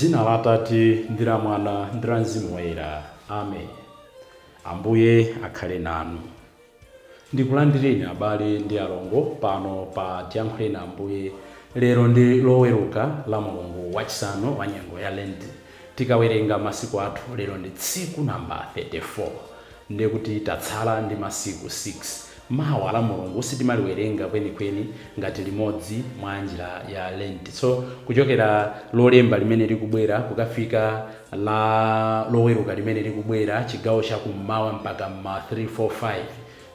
M'dzina la Atate ndi la Mwana ndi la Mzimu Woyera. Amen. Ambuye akhale nanu. Ndikulandireni abale ndi alongo pano pa Tiyankhuleni Ambuye. Lero ndi Loweruka la mulungu wachisanu wa nyengo ya Lent. Tikawerenga masiku athu, lero ndi tsiku namba 34, ndiye kuti tatsala ndi masiku 6. Mawa la Mulungu sitimaliwerenga kwenikweni ngati limodzi mwa njira ya Lent. So kuchokera Lolemba limene likubwera kukafika la Loweruka limene likubwera, chigawo cha kummawa mpaka mma 3, 4, 5,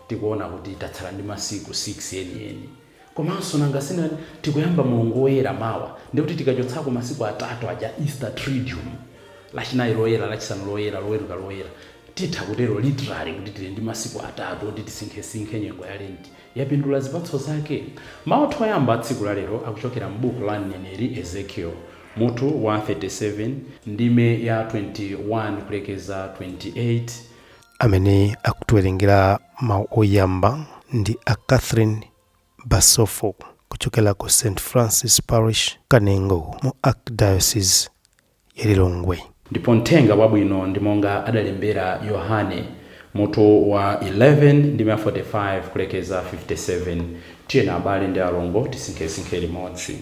tikuona kuti tatsala ndi masiku 6 enieni. Komanso nanga sina tikuyamba Mulungu Woyera mawa, ndiye kuti tikachotsako masiku atatu aja, Easter Triduum, Lachinayi Loyera, Lachisanu Loyera, Loweruka Loyera, titha kutero literally kuti tili ndi masiku atatu oti tisinkhesinkhe nyengo ya Lent yapindula zipatso zake. Mawu athu oyamba a tsiku la lero akuchokera m'buku la mneneri Ezekiel, mutu wa 37, ndime ya 21 kulekeza 28. Amene akutiwerengera mawu oyamba ndi a Catherine Basofo kuchokera ku St Francis Parish, Kanengo, mu Archdiocese ya Lilongwe. Ndipo mthenga wabwino ndi monga adalembera Yohane, mutu wa 11, ndime ya 45 kulekeza 57. Tiyeni abale ndi alongo tisinkhesinkhe limodzi.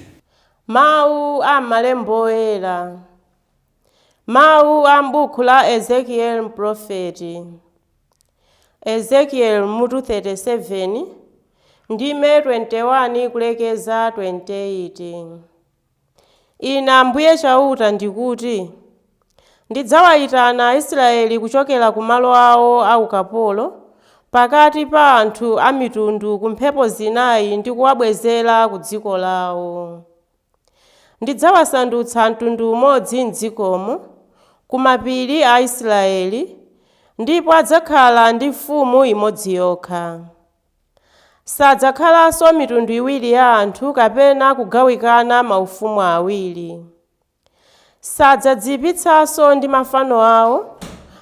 Mawu a m'malemba oyera. Mawu a m'buku la Ezekieli mprofeti. Ezekieli mutu 37, ndime 21 kulekeza 28. Ine Ambuye Chauta ndikuti, ndidzawayitana Aisraeli kuchokera ku malo awo a ukapolo pakati pa anthu a mitundu ku mphepo zinayi ndi kuwabwezera ku dziko lawo. Ndidzawasandutsa mtundu umodzi m'dzikomo, ku mapiri a Israeli, ndipo adzakhala ndi mfumu imodzi yokha. Sadzakhalanso mitundu iwiri ya anthu kapena kugawikana maufumu awiri. Sadzadziyipitsanso ndi mafano awo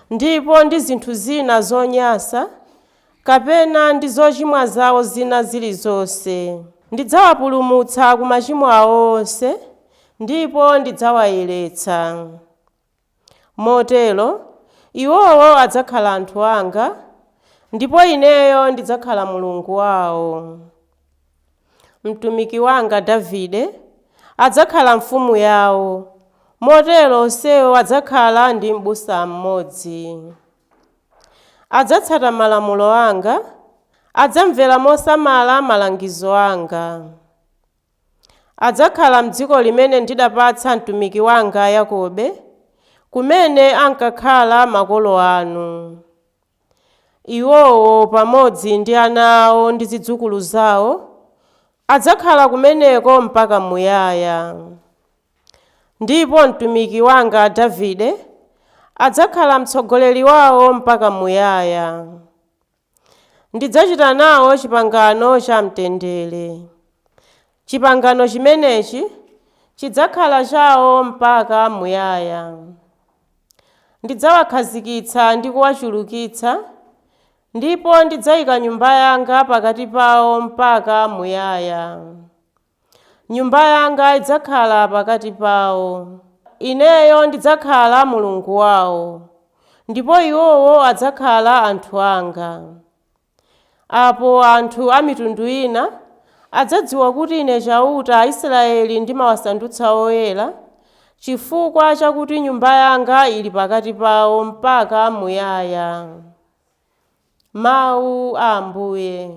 ndipo ndi zinthu zina zonyansa kapena ndi zochimwa zawo zina zilizonse. Ndidzawapulumutsa ku machimo awo onse ndipo ndidzawayeretsa. Motero iwowo adzakhala anthu anga, ndipo ineyo ndidzakhala Mulungu wawo. Mtumiki wanga Davide adzakhala mfumu yawo, motero onsewo adzakhala ndi m'busa mmodzi. Adzatsata malamulo anga, adzamvera mosamala malangizo anga. Adzakhala m'dziko limene ndidapatsa mtumiki wanga Yakobe, kumene ankakhala makolo anu. Iwowo pamodzi ndi ana awo ndi zidzukulu zawo adzakhala kumeneko mpaka muyaya. Ndipo mtumiki wanga Davide adzakhala mtsogoleri wawo mpaka muyaya. Ndidzachita nawo chipangano cha mtendere. Chipangano chimenechi chidzakhala chawo mpaka muyaya. Ndidzawakhazikitsa ndi kuwachulukitsa, ndipo ndidzayika nyumba yanga pakati pawo mpaka muyaya. Nyumba yanga idzakhala pakati pawo. Ineyo ndidzakhala Mulungu wawo, ndipo iwowo adzakhala anthu anga. Apo anthu a mitundu ina adzadziwa kuti Ine Chauta Aisraeli ndimawasandutsa oyera, chifukwa chakuti nyumba yanga ili pakati pawo mpaka muyaya. Mawu a Ambuye.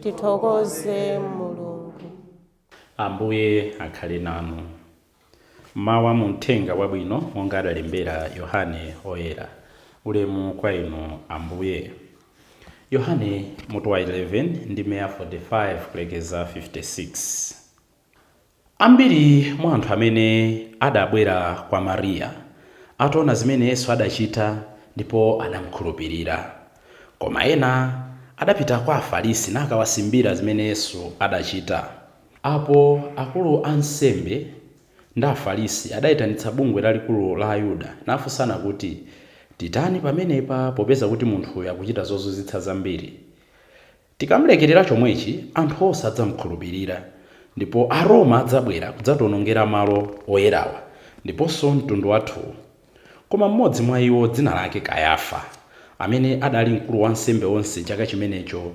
Tithokoze Mulungu. Ambuye akhale nanu. Mawu a mu mthenga wabwino monga adalembera Yohane Oyera. Ulemu kwa inu Ambuye. Yohane mutu wa 11, ndime ya 45 kulekeza 56. Ambiri mwa anthu amene adabwera kwa Mariya ataona zimene Yesu adachita ndipo adamkhulupirira. Koma ena adapita kwa Afarisi nakawasimbira zimene Yesu adachita. Apo akulu a ansembe ndi Afarisi adaitanitsa bungwe lalikulu la Ayuda, nafunsana kuti, Titani pamenepa, popeza kuti munthuyu akuchita zozizwitsa zambiri? Tikamlekerera chomwechi, anthu onse adzamkhulupirira, Ndipo Aroma adzabwera kudzatiwonongera malo oyerawa ndiponso mtundu wathuwu. Koma mmodzi mwa iwo, dzina lake Kayafa, amene adali mkulu wa ansembe onse chaka chimenecho,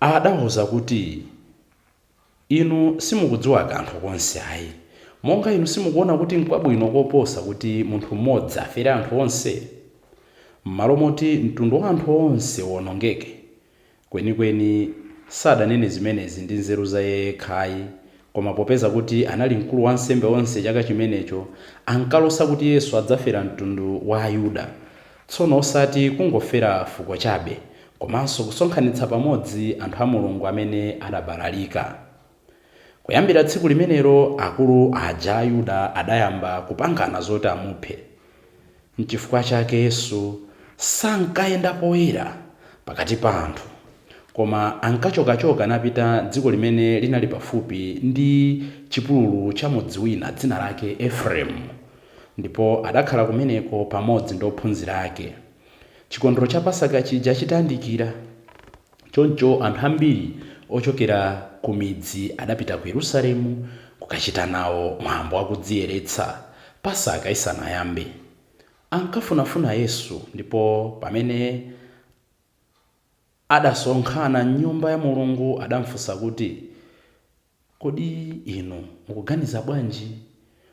adawauza kuti, Inu simukudziwa kanthu konse ayi, monga inu simukuona kuti nkwabwino koposa kuti munthu mmodzi afere anthu onse, m'malo moti mtundu wa anthu onse uwonongeke. Kwenikweni sadanene zimenezi ndi nzeru za iye yekha ayi, koma popeza kuti anali mkulu wa ansembe onse chaka chimenecho, ankalosa kuti Yesu adzafera mtundu wa Ayuda, tsono osati kungofera fuko chabe, komanso kusonkhanitsa pamodzi anthu a Mulungu amene adabalalika. Kuyambira tsiku limenelo akulu aja a Ayuda adayamba kupangana zoti amuphe. Nchifukwa chake Yesu sankayenda poyera pakati pa anthu, koma ankachokachoka napita dziko limene linali pafupi ndi chipululu cha mudzi wina dzina lake Efuremu, ndipo adakhala kumeneko pamodzi ndi ophunzira ake. Chikondwerero cha Pasaka chija chitayandikira, choncho anthu ambiri ochokera ku midzi adapita ku Yerusalemu kukachita nawo mwambo wakudziyeretsa, Pasaka isanayambe. Ankafunafuna Yesu, ndipo pamene adasonkhana m'Nyumba ya Mulungu adamfunsa kuti, Kodi inu mukuganiza bwanji?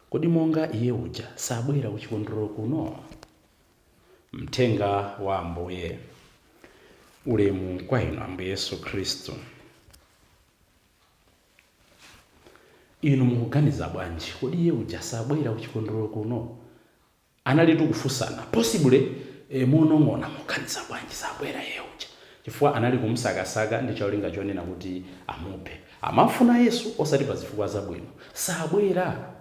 Kodi monga iye uja sabwera ku chikondwerero kuno? Mthenga wa Ambuye. Ulemu kwa inu Ambuye Yesu Khristu. Inu mukuganiza bwanji? Kodi iye uja sabwera ku chikondwerero kuno? Analitu kufunsana, possibly monong'ona, muganiza bwanji, sabwera iye uja? Chifukwa anali kumsakasaka ndi cholinga chonena kuti amuphe. Amamfuna Yesu osati pa zifukwa zabwino. Sabwera?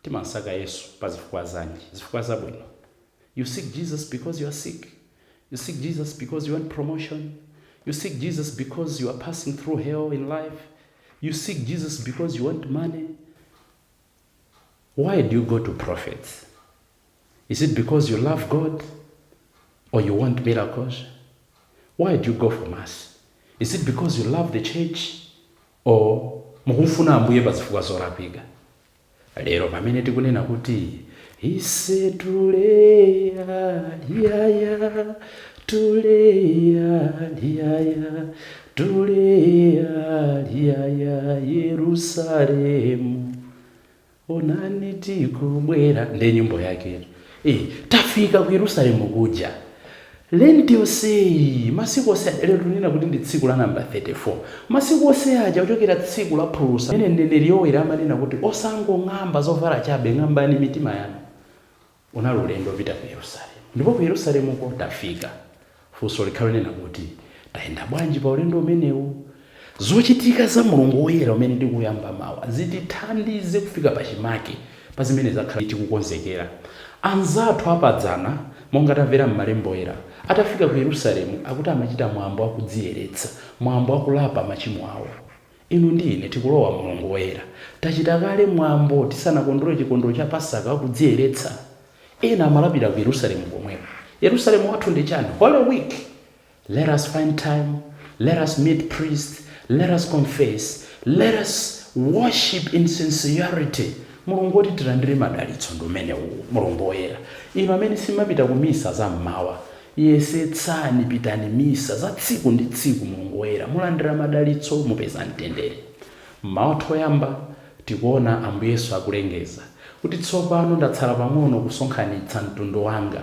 Timamsaka Yesu pa zifukwa zanji? Zifukwa zabwino. You seek Jesus because you are sick. You seek Jesus because you want promotion. You seek Jesus because you are passing through hell in life. You seek Jesus because you want money. Why do you go to prophets? Is it because you love God or you want miracles? Why do you go for mass? Is it because you love the church or mukumfuna Ambuye pa zifukwa zolakwika? Lero pamene tikunena kuti ise tuleya liyaya tuleya liyaya tuleya liyaya Yerusalemu onani tikubwera, ndi nyimbo yake tafika ku Yerusalemu kuja. Lenti yonseyi, masiku onse, lero tunena kuti ndi tsiku la namba 34, masiku onse aja kuchokera tsiku la phulusa imene mneneri Yoweli amanena kuti osangong'amba zovala chabe, ng'ambani mitima yanu, unali ulendo wopita ku Yerusalemu. Ndipo ku Yerusalemuko tafika. Funso likhale lonena kuti tayenda bwanji pa ulendo umenewu? Zochitika za mulungu woyera umene tikuyamba mawa zitithandize kufika pachimake pa zimene zakhala tikukonzekera. Anzathu apadzana, monga tamvera m'malembo oyera, atafika ku Yerusalemu akuti amachita mwambo wakudziyeretsa, mwambo wakulapa machimo awo. Inu ndi ine tikulowa mulungu woyera. Tachita kale mwambo tisanakondwere chikondwerero cha Pasaka wakudziyeretsa? Ena amalapira ku Yerusalemu komweko. Yerusalemu wathu ndi chani? Holy Week. Let us find time, let us meet priests, let us confess, let us worship in sincerity. Mulungu woti tilandire madalitso ndi umenewu, mulungu woyera. Inu amene simapita ku misa za mmawa, yesetsani, pitani misa za tsiku ndi tsiku. Mulungu woyera, mulandira madalitso, mupeza mtendere. Mmawa oyamba tikuona Ambuye Yesu akulengeza kuti tsopano ndatsala pang'ono kusonkhanitsa mtundu wanga.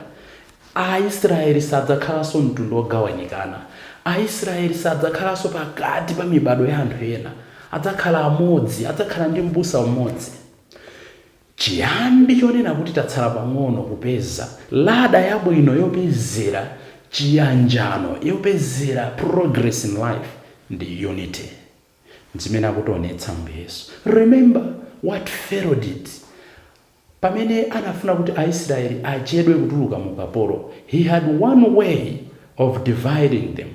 Aisraeli sadzakhalanso mtundu wogawanikana. Aisraeli sadzakhalanso pakati pa mibado ya anthu ena. Adzakhala amodzi, adzakhala ndi m'busa mmodzi. Chiyambi chonena kuti tatsala pang'ono kupeza ladder yabwino yopezera chiyanjano, yopezera progress in life ndi unity, zimene akutionetsa Ambuye Yesu. Remember what Pharaoh did pamene anafuna kuti Aisraeli achedwe kutuluka mu ukapolo. He had one way of dividing them.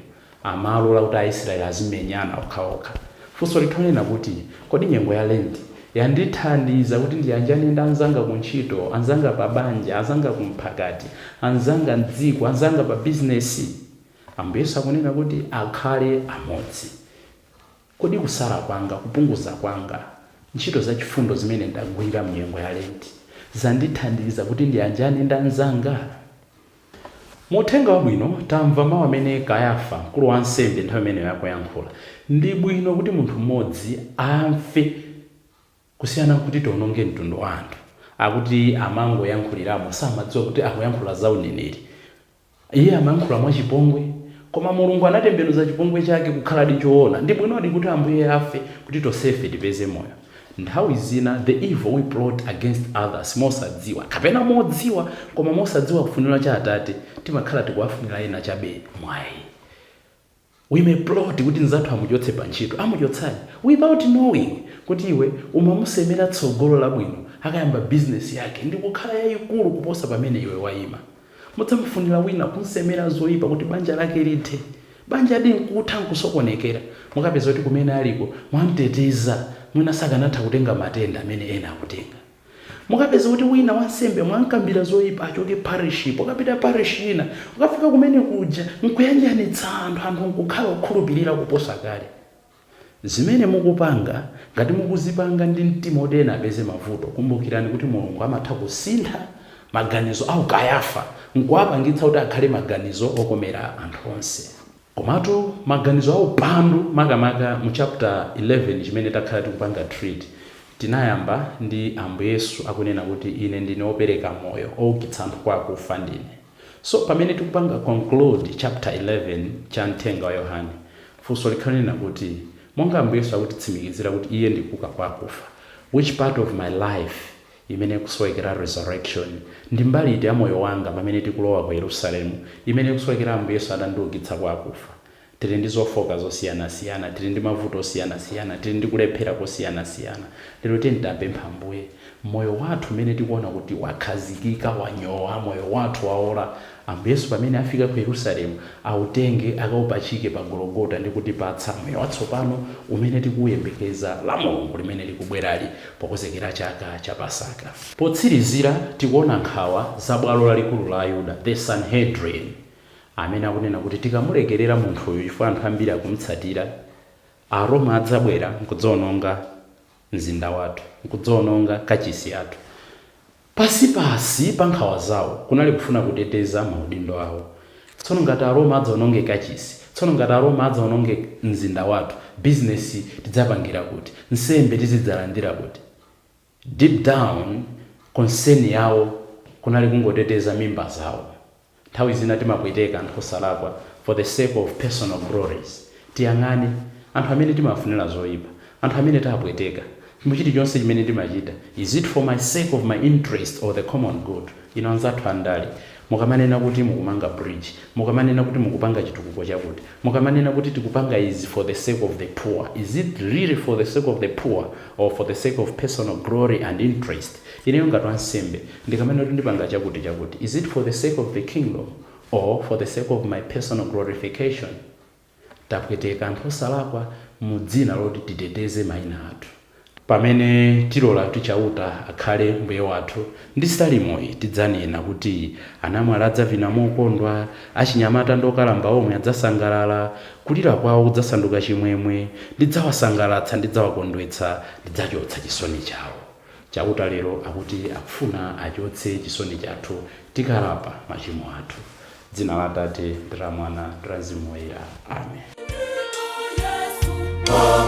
Amalola kuti Aisraeli azimenyana okhaokha. Funso likhonena kuti kodi nyengo ya Lent yandithandiza kuti ndiyanjane ndi anzanga ku ntchito, anzanga pa banja, anzanga kumphakati, anzanga mdziko, anzanga pa bizinesi? Ambuye Yesu akunena kuti akhale amodzi. Kodi kusala kwanga, kupunguza kwanga, ntchito zachifundo zimene ndagwira mnyengo ya Lenti zandithandiza kuti ndiyanjane ndi anzanga? Mu uthenga wabwino tamva mawu amene Kayafa, mkulu wa ansembe nthawi imeneyo, akuyankhula. Ndi bwino kuti munthu mmodzi afe kusiyana kuti tiononge mtundu wa anthu. Akuti amangoyankhuliramo, samadziwa kuti akuyankhula za uneneri. Iye amayankhula mwachipongwe, koma Mulungu anatembenuza chipongwe chake kukhaladi choona. Ndi bwinodi kuti Ambuye afe kuti tonsefe tipeze moyo. Nthawi zina the evil we plot against others mosadziwa kapena modziwa, koma mosadziwa kufunira cha Atate, timakhala tikuwafunira ena chabe mwayi. We may plot kuti nzathu amuchotse pa ntchito, amuchotsadi without knowing kuti iwe umamusemera tsogolo labwino, akayamba bizinesi yake ndi kukhala yayikulu kuposa pamene iwe wayima. Mudzamufunira wina kunsemera zoyipa kuti banja lake lithe, banja di nkutha nkusokonekera. Mukapeza kuti kumene aliko mwamteteza, mwina sakanatha kutenga matenda amene ena akutenga. Mukapeza kuti wina wansembe mwankambira zoyipa achoke parishipo, ukapita parish ina, ukafika kumene kuja nkuyanjanitsa anthu, anthu nkukhala okhulupirira kuposa kale. Zimene mukupanga, ngati mukuzipanga ndi mtima oti ena apeze mavuto, kumbukirani kuti Mulungu amatha kusintha maganizo au Kayafa nkuwapangitsa kuti akhale maganizo okomera anthu onse. Komatu maganizo aupandu, makamaka mu chapter 11 chimene takhala tikupanga treat, tinayamba ndi Ambuye Yesu akunena kuti, "Ine ndine wopereka moyo, owukitsa anthu kwa akufa ndine." So pamene tikupanga conclude chapter 11 cha mthenga wa Yohane, funso likhalanena kuti, monga Ambuye Yesu akutitsimikizira kuti iye ndi kuuka kwa akufa, which part of my life imene ikusowekera resurrection? Ndi mbali iti ya moyo wanga pamene tikulowa ku Yerusalemu imene ikusowekera Ambuye Yesu atandiukitsa kwa akufa? Tili ndi zofoka zosiyanasiyana, tili ndi mavuto osiyanasiyana, tili ndi kulephera kosiyanasiyana. Lero tiyeni tapempha Ambuye, moyo wathu umene tikuona kuti wakhazikika, wanyowa, moyo wathu waola, Ambuye Yesu pamene afika ku Yerusalemu autenge akaupachike pa Gologota ndi kutipatsa moyo watsopano umene tikuwuyembekeza la Mulungu limene likubwerali pokonzekera chaka cha Pasaka. Potsirizira tikuona nkhawa za bwalo lalikulu la Ayuda, the Sanhedrin, amene akunena kuti tikamulekerera munthuyu, chifukwa anthu ambiri akumutsatira, Aroma adzabwera nkudzaononga mzinda wathu, nkudzaononga kachisi athu. Pasipasi pa nkhawa zawo kunali kufuna kuteteza maudindo awo. Tsono ngati Aroma adzaononge kachisi, tsono ngati Aroma adzaononge mzinda wathu, bizinesi tidzapangira kuti? Nsembe tizidzalandira kuti? Deep down concern yawo kunali kungoteteza mimba zawo. Nthawi zina timapweteka anthu osalakwa for the sake of personal glories. Tiyang'ane anthu amene timafunira zoyipa, anthu amene tapweteka. Chilichonse chimene timachita, is it for my sake of my interest or the common good? Ino anzathu andale, mukamanena kuti mukumanga bridge, mukamanena kuti mukupanga chitukuko chakuti, mukamanena kuti tikupanga izi for the sake of the poor, is it really for the sake of the poor or for the sake of personal glory and interest? Ineyo ngati wansembe, ndikamanena kuti ndipanga chakuti chakuti, is it for the sake of the kingdom or for the sake of my personal glorification? Tapweteka anthu osalakwa mu dzina loti titeteze mayina athu. Pamene tilola kuti Chauta akhale Mbuye wathu, ndi salimoyi tidzanena kuti, "Anamwali adzavina mokondwa, achinyamata ndi okalamba omwe adzasangalala. Kulira kwawo kudzasanduka chimwemwe. Ndidzawasangalatsa, ndidzawakondwetsa, ndidzachotsa chisoni chawo." Chauta lero akuti akufuna achotse chisoni chathu tikalapa machimo athu. Dzina la Atate ndi la Mwana ndi la Mzimu Woyera, amen. Yesu.